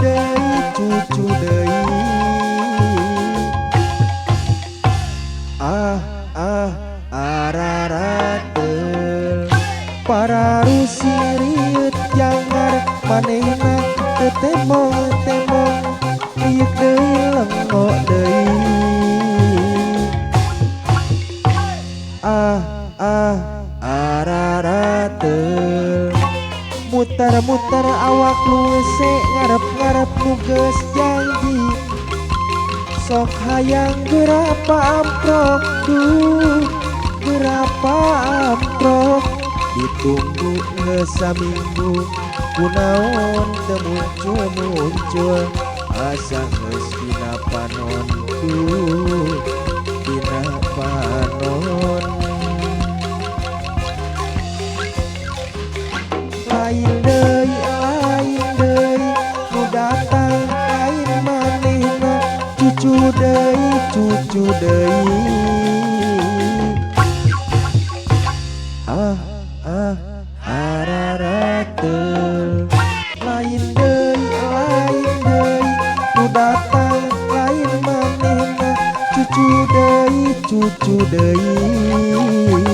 deui cucu deui. Ah ah ararateul para rusiriut jangar manehna teu temong-temong liuk deui lengo deui. Ah ah ararateul muter-muter awak nu hese ngarep-ngarep nu geus janji sok hayang berapa amprok duh berapa amprok ditunggu geus saminggu kunaon teu muncul-muncul asa geus dina panon duh dina panon. Lain deui nu datang lain manehna cucu deui cucu deui. Ah ah ararateul lain deui nu datang lain manehna cucu deui cucu deui.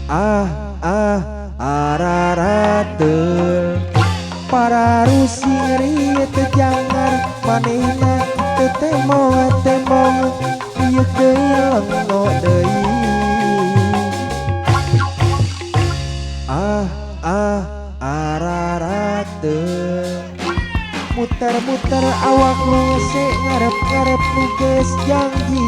Ah ah ararateul para rusiriut jangar manehna teu temong-temong liuk deui lengo deui. Ah ah ararateul muter-muter awak nu hese ngarep-ngarep nu geus janji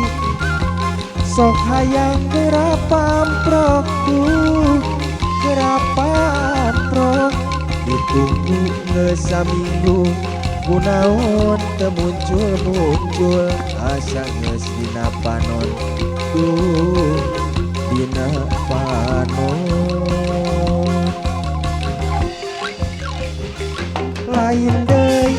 sok hayang berapa amprok duh berapa amprok ditunggu geus saminggu kunaon teu muncul-muncul asa geus dina panon duh dina panon. Lain deui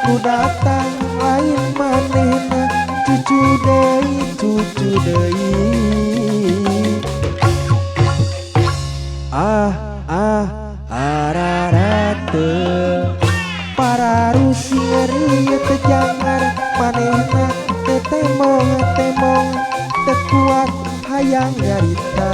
nu datang lain manehna cucu deui cucu deui. Ah ah ararateul para rusiriut jangar manehna teu temong-temong teu kuat hayang nyarita.